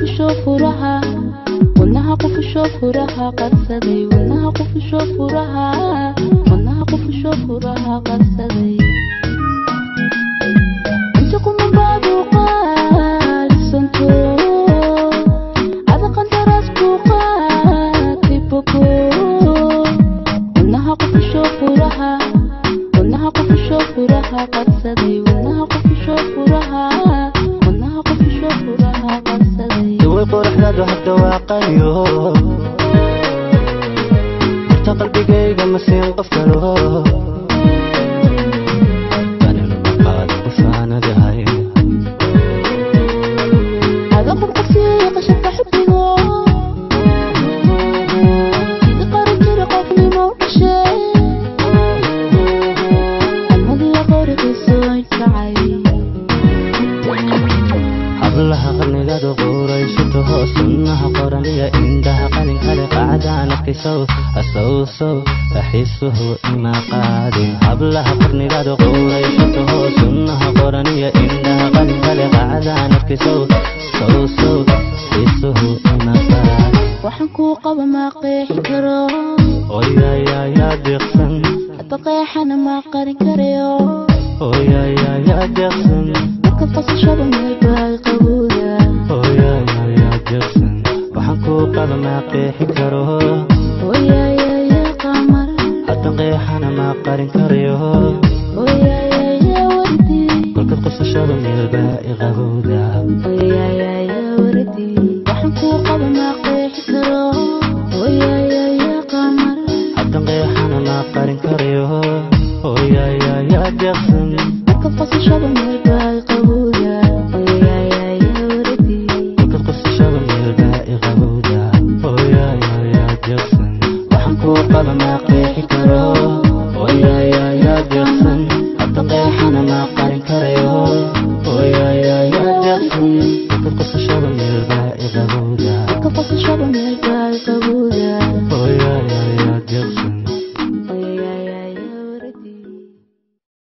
qufusho furaha, wadnaha qufusho furaha qarsaday, wadnaha qufusho furaha, wadnaha qufusho furaha qarsaday. Inta kuma baadu qaalisanto, ada qandaraas ku qaatay boko. Wadnaha qufusho furaha, wadnaha qufusho furaha qarsaday, wadnaha qufusho furaha, wadnaha qufusho furaha qarsaday. Way qoraxdaadu hadda waa qaliyo, horta qalbigayga ma siin qof kalo. Anina ma qaado qof aanad ahayn. Ada qubqabsiiya qashabka xubbigo, sidii qaran jira qofnimo u dhashay, almadiya qoriqiiso kacay. Hablaha qarnigaadu quuraysato, sunnaha qoran iyo indhaha qalin kale, qacdaan arkaysow asowsow xiisuhu ima qaadin. Hablaha qarnigaadu quuraysato, sunnaha qoran iyo indhaha qalin kale, qacdaan arkaysow sowsow xiisuhu ima qaadin. Waxaan kuu qaba ma qeexi karo. Oyayayaa deeqsan. Hadda qeexana ma qarin karayo. Oyayayaa deeqsan. Markaad qosashaba meel baa qabowda. Oyayayaa deeqsan, waxaan kuu qaba ma qeexi karo. Oyayayaa qamar. Haddan qeexana ma qarin karayo. Oyayayaa wardi. Kolkaad qosashada meel baa i qabowda. Oyayayaa wardi, waxaan kuu qaba ma qeexi karo. Oyayayaa qamar. Haddan qeexana ma qarin karayo. Oyayayaa deeqsan. Markaad qosashaba meel baa qabowda. Oyayayaa wardi. Kolkaad qosashada meel baa i qabowda. Oyayayaa deeqsan, waxaan kuu qaba ma qeexi karo. Oyayayaa deeqsan, haddan qeexana ma qarin karayo. Oyayayaa deeqsan, kolkaad qosashada meel baa i qabowda. Markaad qosashaba meel